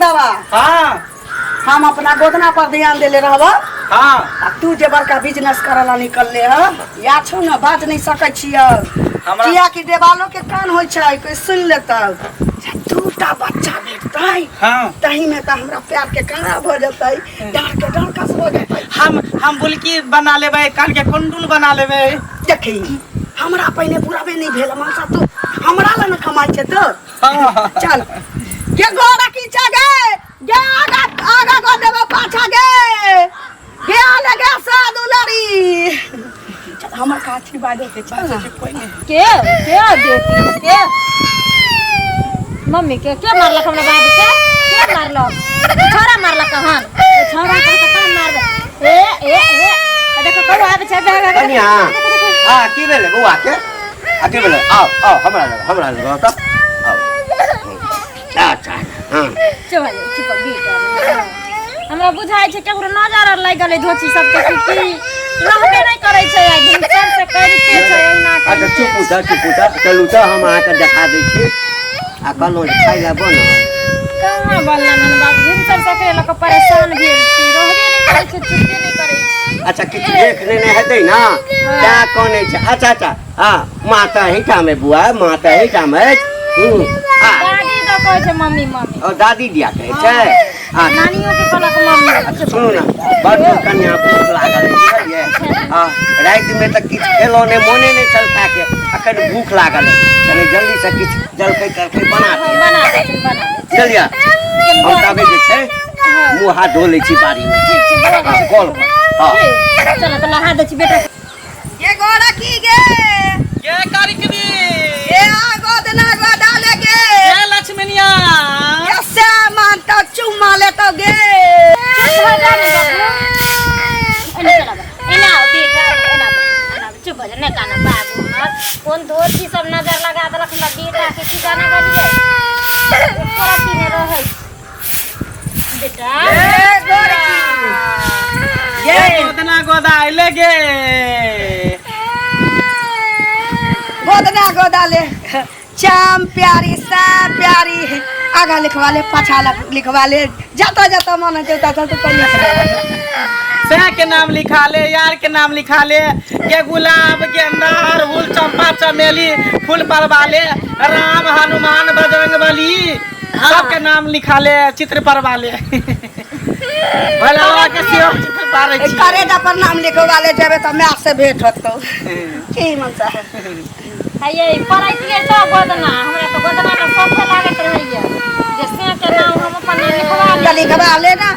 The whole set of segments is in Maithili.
मर्दवा। हाँ। हम अपना गोदना पर ध्यान देले रहब। हाँ। आ तू जे बड़का बिजनेस करे ला निकलले ह या छौ ने बाज नहीं सकै छियै। हमरा- किया कि देवालो के कान होइ छै, कोई सुन लेतौ। जे दूटा बच्चा भेटतै हाँ। तही में तऽ हमरा प्यार के काना भऽ जेतै, डाँड़ के डाँड़कस भऽ जेतै। हम बुलकी बना लेबै, कान के कुंडुल बना लेबै। देखी हमरा पहिने बुराबे नहीं भेल मनसा, तू हमरा ला न कमाइ छै तो। हाँ। चल के गोरा की गे गे आगा आगा गो देबो पाछा गे गे आले गे साधु लड़ी। चल हमर काठी बाजे के चल ना। के के बेटी के मम्मी के के मारलक हमरा बाबू के? के मारलक? छोरा मारलक हन? छोरा के कहाँ मारबे? ए ए ए देखो कौ आबे छै बे बे। कनिया, आ की भेलै बौआ के? आ की भेलै? आउ आउ हमरा लग, हमरा लग आउ तऽ आउ। अच्छा हाँ। चुप चुप बेटा, हमरा बुझाइ छै केकरो नजर आर लागि गेलै धोची सबके कि की रहबे नहि करै छै आ भिनसर से करिते छै एहिना। अच्छा चुप उठा, चुप उठा। चलू तऽ हम अहाँके देखा दै छी। आ कहलहुँ जे खाइ लए बनल कहाँ बनलन हन बाबू? भिनसर से एकरे लऽ कऽ परेशान भेल छी, रहबे नहि करै छै, चुपे नहि करै छै। अच्छा किछु देख लेने हेतै ने तैं कनै छै। अच्छा अच्छा हाँ, माँ तऽ एहिठाम है बुआ, माँ तऽ एहिठाम अछि। हूँ आ दादी तऽ कहै छै मम्मी मम्मी। ओ दादी दिया कहै छै। आ नानियो के कहलक मम्मी। अच्छा सुनू ने, बड़ कनिया भूख लागल है बुझलियै? आ रातिमे तऽ किछु खेलहुँ नहि, मोने नहि छल खायके, अखन भूख लागल है, कनि जल्दीसँ किछु जलखै तलखै बना दिअ। बना दै छी, बना दै छी। बुझलियै? हम ताबे जे छै मुँह हाथ धो लै छी बाड़ीमे। ठीक छै बौआ। हँ कल पर। हँ चलो तऽ नहा दै छी बेटा। गे गोरा की गे? गे कारिकनी। गे आ गोदना गोदा ले गे। गे लक्ष्मणिया। गे श्यामान तो चुम्मा लेतो गे। चुप भऽ जा ने बाबू। एने चल आब, एने आउ बेटा, एने आब, एने आब, चुप भऽ जा, नहि कानब बाबू हमर। कोन धोती सब नजर लगा देलक हमरा बेटा के की जाने गेलियै। एको रत्ती नहि रहै छै बेटा। गे गोरकी गे गे गोदना गोदा अइले गे। गोदना गोदा ले चाम प्यारी श्याम प्यारी, आगा लिखवा ले पाछा लिखवा ले, जतऽ जतऽ मन होइ छै ततऽ ततऽ लिख ले। सह के नाम लिखा ले, यार के नाम लिखा ले, गे गुलाब गेंदा अड़हुल चंपा चमेली फूल परवा ले, राम हनुमान बजरंग बली सबके नाम लिखा ले, चित्र परवा ले। भोला बाबा के सेहो चित्र पारै छी। करेजा पर नाम लिखवा ले, जेबे तऽ my से भेंट होतौ की मनसा है। हे पढ़ैतियै तऽ गोदना, हमरा तऽ गोदना के शौखे लागैत रहैया जे से के नाम हम अपन नाम लिखवा तऽ ली। लिखवा ले ना।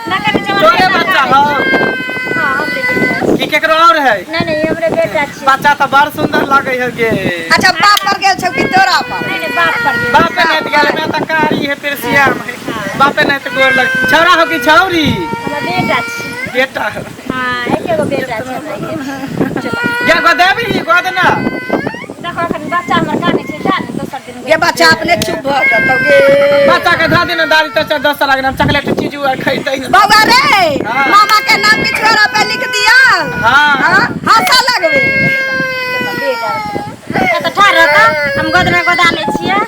ना करै छै हमर तोरे बेटा बच्चा करै हौ? छै। हाँ हमरे बेटा छै। कि केकरो और है? नहीं नहीं हमरे बेटा छै। बच्चा तऽ बड़ सुंदर लगै है गे। अच्छा बाप पर गेल छौ कि तोरा पर? नहीं नहीं बाप पर गेल। बापे नहीं तऽ गेल, मैं तऽ कारी है पिरसिया में। बापे नहीं तऽ गोर लग। छौड़ा हो कि छौरी? हमर बेटा छै। बेटा हो। हाँ एके गो बेटा छै हमरा के। चुप। गे गोदेबी गोदना। देखो अखन बच्चा हमर कानै छै, जा ने दोसर दिन। गे बच्चा अपने चुप भऽ जेतौ गे। बच्चा के धऽ देने दादी तऽ 10 साल के नाम चॉकलेट चीज आर खैतै ने। बौआ रे हाँ। मामा के नाम पिछुआरा पे लिख दिया। हाँ। हाँ हंसा लगबे। बेटा एतऽ ठाढ़ रहता, हम गोदना गोदा लै छियै।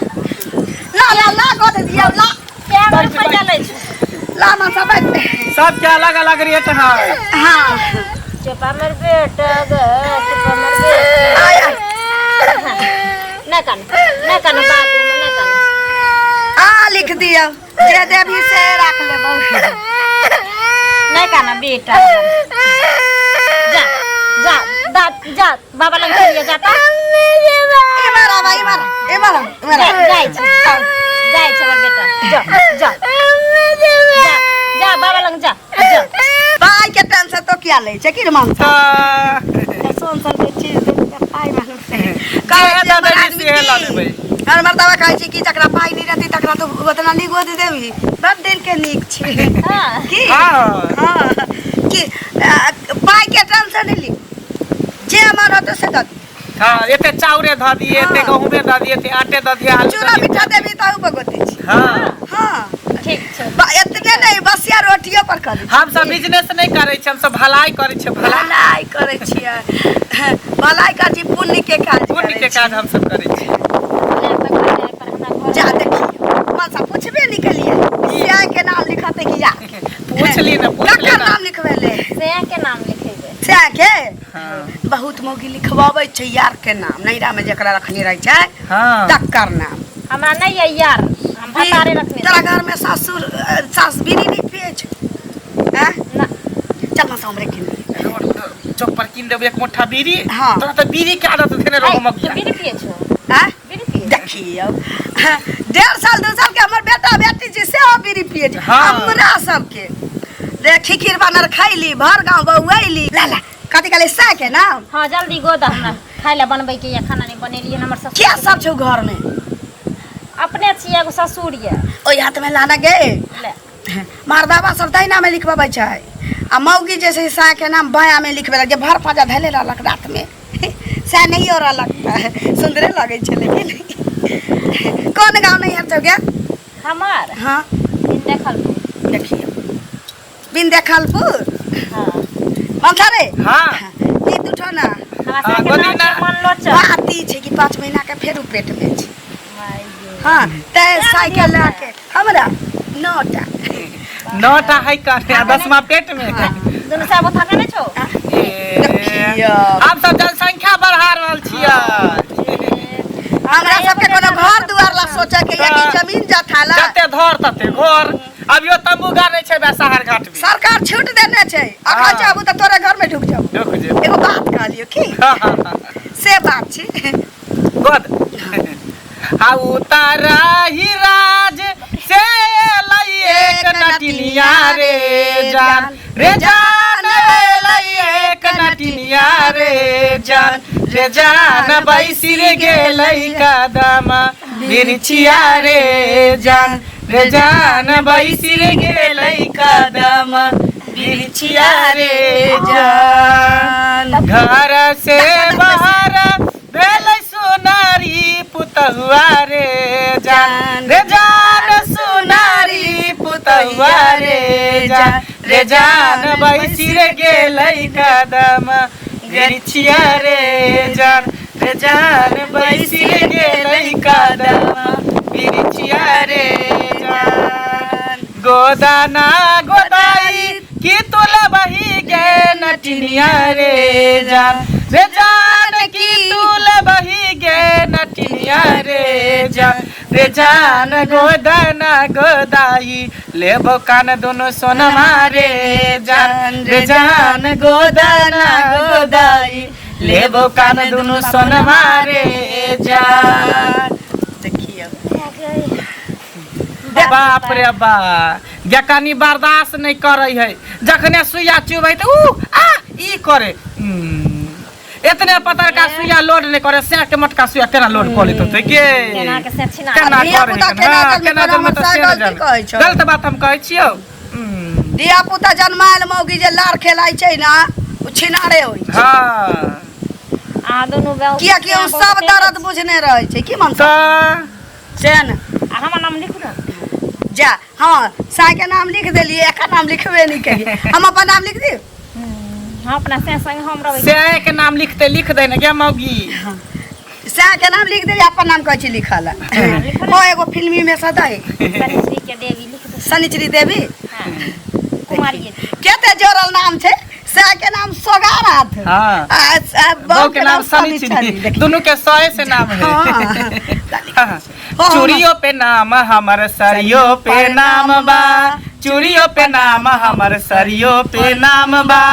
ला ला ला गोद दिया ला। कए गो रुपैआ लै छै? ला मनसा बैठ। सबके अलग अलग रेट है। हाँ। चुप हमर बेटा गे, चुप हमर बेटा। आया। नहि कानू, नहि कानू बाबू, नहि कानू। आ लिख दिया जे देबही से राख लेबौ। नहि कानू बेटा। जा जा दा जा बाबा लग चलिए जा तऽ। इमहर आबा, इमहर इमहर इमहर। जाइ छै, जाइ छै हमर बेटा। जा जा जा जा बाबा लग जा जा। पाइ के टेंशन तो किया लै छै की रे मनसा? तऽ सोन सन के चीज देख के पाइ मांगै कहै कहै छै दादा हमर जी आदमी सेहे लऽ की? लेबै। हमर मर्दाबा कहै छै कि जकरा पाइ नहि रहतै तकरा तो ओतना नीक गोद देबही। बड़ दिल के नीक छै। हाँ। की? हाँ। हाँ कि पाइ के टेंशन नहि ली, जे हमर होतौ से दऽ दी। हाँ एते चाउरे धऽ दिए, एते हाँ। गहूमे धऽ दिए, एते आटे धऽ दिए, आलू चूड़ा धऽ दिए। मिठा देबी तहू पर गोद दै छी। हाँ। हाँ। ठीक छै। एतने नहि बसिया रोटियो पर कऽ दै छी। हम सब बिजनेस नहि करै छी, हम सब भलाई करै छी। भलाई भलाई करै छियै, भलाई करै छी, पुण्य के काज पुण्य करै के छी। काज हम सब करै छी। जा देखियौ मनसा पुछबे नहि केलियै सियाइ के पूछ ली ने, पूछ ली ककर ने। नाम लिखबेले? से के नाम लिखेबै। सएह के। हाँ। बहुत मौगी लिखबाबै छै यार के नाम, नैरा में जकरा रखने रहै छै तकर नाम। हमरा नहीं है यार, हम भतारे रखने। तोरा घर में सासुर सास बीड़ी नहीं पिए छै? हैं? ना। चल ना, हमरे किन दिहे। चौक पर कीन देबै एक मुट्ठा बीड़ी। हाँ। तोरा तऽ बीड़ी के आदत देने रहो मगिया। बीड़ी पिए छो? हैं? बीड़ी पिए? देखियौ, 1.5 साल 2 साल के हमर बेटा बेटी छै, सेहो बीड़ी पिए छै। हमरा सबके रे खिखिर बानर खैली, भर गाँव बौऐली। ला ला, कथी कहले, सएह के नाम? हाँ, जल्दी गोद, हमरा खाय ला बनबै के या, खाना नहीं बनेलियै हमर ससुर। क्या सब छौ घर में? अपने छियै, एगो ससुर ये। ओहि हाथ में लाना गे। ले। मर्दाबा सब दहिना में लिखबाबै छै आ मौगी जे छै साह के नाम बायां में लिखबेलक, जे भर पाजा धैले रहलक रात में, सएह नहियो रहलक तऽ सुन्दरे लगै छै। लेकिन कोन गाँव नैहर छौ गे? हमर? हाँ। बिन देखलपुर। देखियौ, बिन देखलपुर। हाँ। ममता रे। हाँ। की तू ठो ना। हमरा हाँ, सबके गोदी नाम ना। छै मनलोचन। बाती छै कि 5 महीना के फेर पेट में छै। हाँ, ते साइकिल लऽ के हमरा नौटा। नौटा है कने आ 10वां पेट में। दुनू साहब थके नहीं छौ? ए, देखियौ। हम सब जनसंख्या बढ़ा रहल छियै। हमरा सबके कोनो घर दुआर ला सोचे के या कि जमीन जथा ला। जते धर तते घर, अभियो तम्बू गाड़ै छै शहर घाट में। सरकार छूट देने छै अखन। चाहबू तऽ तोरे घर में ढुक जाबू। ढुक जेबू। एगो बात कहलियो की, से बात छै। गोद आ उतारा ही राज से लई एक नटिनिया रे जान, रे जान लई एक नटिनिया रे जान, रे जान बैसिर गेलै कदम बिरछिया रे जान, रे जान बैसिर गेलै कदम बिरछिया रे जान। घर से बाहर भेलै सोनारी पुतहुआ रे जान, रे जान सोनारी पुतहुआ रे जान, रे जान बैसिर गेलै कदम बिरछिया रे जान, रे जान बैसिर गेलै कदम बिरछिया रे जान। गोदाना गोदाई की तुला बही गे नटिनिया रे जान, रे जान की तुला बही गे नटिनिया रे जान, रे जान गोदाना गोदाई लेबो कान दोनों सोनमा रे जान, रे जान गोदाना गोदाई लेबो कान दोनों सोनमा रे जान। देखियौ। बाप रे बा, गे कनी बर्दाश्त नहि करै है, जखने सुइया चुबै तऽ ऊ आ ई करे। एतने पतरका सुइया लोड नहि करे, सैं के मोटका सुइया केना लोड कऽ लेत होतै गे? केना के से छिना। केना धिया करे? पुता है? केना हाँ, जन्मे? केना कोनो जन्मे हमर तऽ से गलती नहि जाने। कहै छौ। गलत बात हम कहै छियौ। धिया पुता जन्मायल मौगी जे लार खेलाइ छै ने, ओ छिनारे होइ छै। अहाँ दुनू बहु कियाकि ओ सब दर्द बुझने रहै छै की मनसा तऽ से ने। आ हमर नाम लिखू ने। जा, हाँ, साई के नाम लिख देलियै, एकर नाम लिखबे नहि केलियै। हम अपन नाम लिख दी? हम अपना से संग हम रहबै। सैं के नाम लिखते लिख दे ने गे मौगी। साई के नाम लिख देलियै, अपन नाम कहै छी लिखल। हाँ, एगो फिल्मी में सदा है। शनिश्री के देवी लिख दो। शनिचरी देवी। हाँ, कुमारी। केते जोड़ल नाम छै, साई के नाम सोगानाथ आ बहू के नाम शनिचरी, दोनों के सए से नाम है। हाँ। चूड़ियों पे नाम हमर, सरियो पे नाम बा, चूड़ियों पे नाम हमर, सरियो पे नाम बा,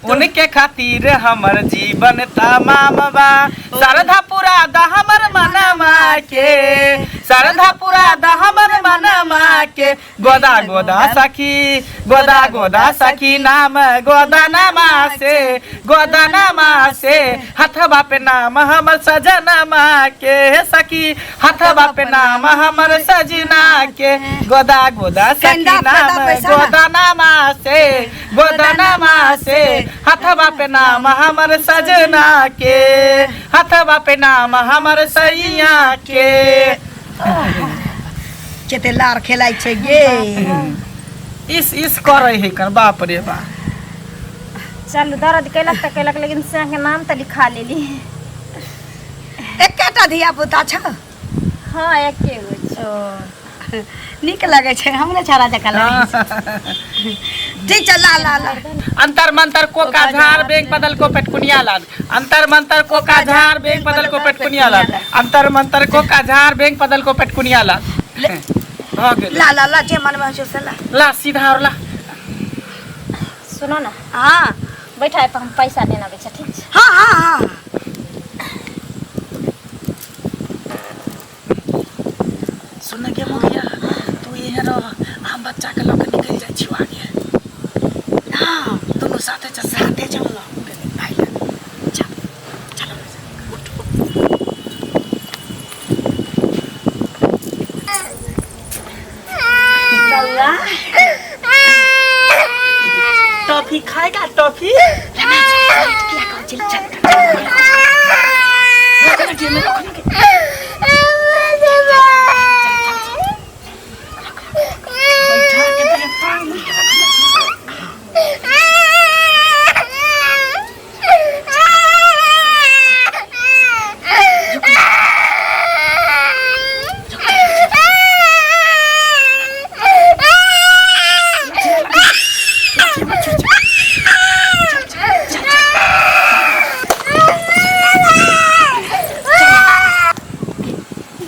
उनके खातिर हमर जीवन तमाम बा। श्रद्धा पूरा द हमर मनमा के, श्रद्धा पूरा द हमर मनमा के, गोदा गोदा सखी, गोदा गोदा सखी नाम गोदनमा से, गोदनमा से हथवा पे नाम हमर सजनमा के सखी, हथवा पे नाम हमर सजना के, गोदा गोदा सखी कंदा नाम पैदा पैसा ना। गोदनमा से, गोदनमा से हथवा पे नाम हमर सजना के, हथवा पे नाम हमर सैया के। केते लार खेलाइ छै गे। इस इस करै है कर, बाप रे बाप। चलू, दर्द केलक तऽ केलक, लेकिन से के नाम तऽ लिखा लेली। एकेटा धिया पुता छ? हाँ, एके गो छै। नीक लगै छै हमरे छौड़ा जकाँ लगै छै। ठीक छै ला ला ला अंतर मंतर कोका झार बैंक बदल को पेटकुनिया लाद अंतर मंतर कोका झार बैंक बदल को पेटकुनिया लाद अंतर मंतर कोका झार बैंक बदल को पेटकुनिया लाद भऽ गेल ला ला ला जे मनमे होइ छै से ला ला सीधा और ला सुनो ना हाँ बैठा है पर हम पैसा देना बेचा ठीक छै हाँ हाँ हाँ सुन के मुखिया तू यहाँ रह हम बच्चा के लऽ के निकलि जाइ छियौ आगे हाँ दुनू साथे चल साथे चल भाई चल चलो उठ उठ बउआ टॉफी खाएगा टॉफी किया कहो चल चल बैठा के तनी टांग मुड़ के रख दे।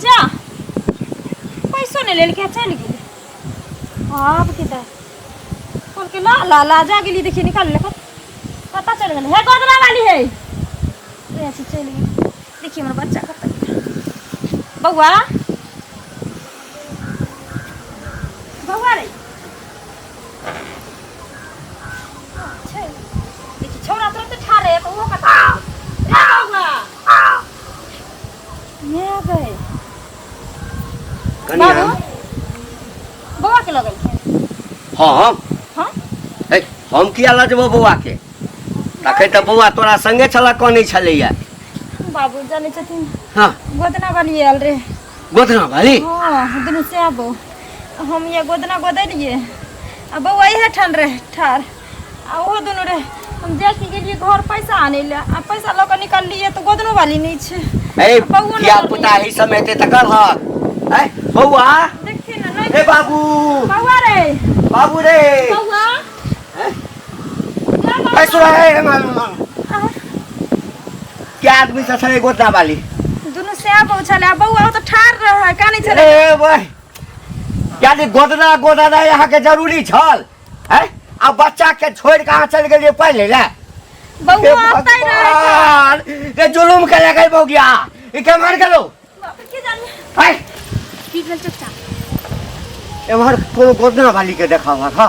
जा पैसो नहि लेलकै चलि गेलै आब के दै कहलकै ला ला ला जा गेली देखिए निकाल ले पता चल गेलै हे गोदना वाली है ऐसे चलि गेलै देखिए हमर बच्चा कतऽ गेलै बौआ बौआ रे छै देखिए छौड़ा तुरंत ठाढ़ रहै तऽ ओहो कतऽ रे बौआ ये गए कनिया बाबू बौआ के लगल छै हम हाँ हे हम किया लऽ जेबौ बौआ के तखन तऽ बौआ तोरा संगे छलऽ कनै छलैया बाबू जानै छथिन हाँ गोदना वाली आयल रे गोदना वाली हाँ दुनू से आबो हम ये गोदना गोदलिए आ बौआ इहे ठान रहे ठार आ ओहो दुनू रहे हम जाके गेलिए घर पैसा आनै लए आ पैसा लऽ कऽ निकललिए तऽ गोदनो वाली नहि छै ए बौओ धिया नहि पुता एहि समय एते तऽ करहक ऐ बौआ देखथिन ने नहि ए बाबू बौआ रे बाबू रे बौआ ऐ सुन ए क्या आदमी से छलै गोदना वाली दुनू से बौ छलै आ बौआ ओ तऽ ठार रहै कानै छलै ए भाई यानी गोदना गोदना अहाँके जरूरी छल हैं आ बच्चा के छोड़ के अहाँ चलि गेलियै पढ़ ले बौआ आते रहे भगवान ये जुलुम के लगे बौगिया ई के मार गेलो बाप रे, के जाने है की भेल चचा एम्हर कोनो गोदना वाली के देखा हुआ था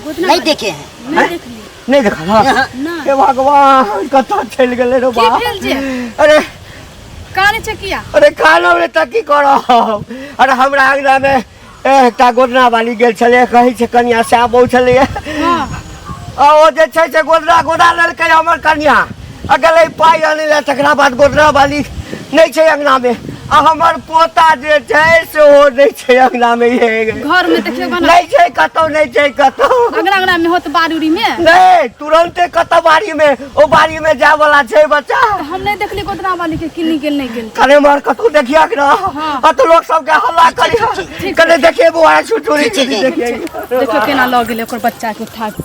गोदना नहीं देखे हैं नहीं देखली नहीं देखा था ना हे भगवान कतऽ चलि गेलै रे की बाप भेल जे? अरे काने छै किया अरे खाना रे तऽ की करब अरे हमरा अंगना में एकटा गोदना वाली गेल छलै कहै छै कनिया सएह बहु छलैए हाँ आ ओ जे छै से गोदना गोदा लेलकै हमर कनिया आ गेलै पाइ आनै लए तकरा बाद गोदना वाली नहि छै अंगनामे आ हमर पोता जे छै सेहो नहि छै अंगनामे ये घर में देखियो बना नहि छै कतौ नहि छै कतौ अंगना अंगना में होत बाड़ी उड़ी में नहि तुरन्ते कतौ बाड़ी में ओ बाड़ी में जाय वाला छै बच्चा हम नहीं देखली गोदना वाली के किन्नी गेल नहीं गेल कने मार कतौ देखिया के ना आ तो लोग सबके हल्ला करी कने देखिए बुआ छुटुरी ठीक, ठीक, देखिए देखियो केना लऽ गेलै ओकर बच्चा के उठा के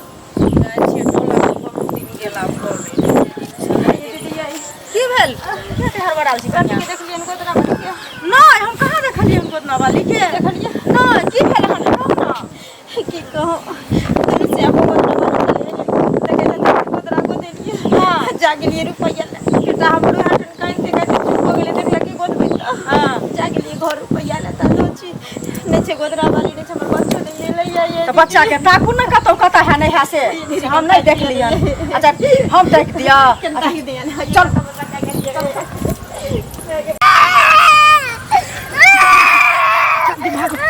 की भेल हड़बड़ाल छी कनिया देखलियै गोदना वाली के नहि हम कहाँ देखलियै हम गोदना वाली के देखलियै नहि की भेल अहाँ कहू ने की कहू दुनू से आबो गोदना वाली छलै देखै छथिन गोदना गोदेलियै जा गेलियै रुपैआ ले बेटा हमरो हाथ कानिते कानिते चुप हो गेलै देखलक कि गोदबै तऽ हाँ जा गेलियै घर रुपैआ ले तऽ लो छी नहि छै गोदना वाली नहि छै हमर बच्चो नहि एलैया ये तऽ बच्चा के ताकू ने कतौ कतऽ है नहीं है से हम नहीं देखलियन अच्छा हम देख दिया केना ही दियन चल। चल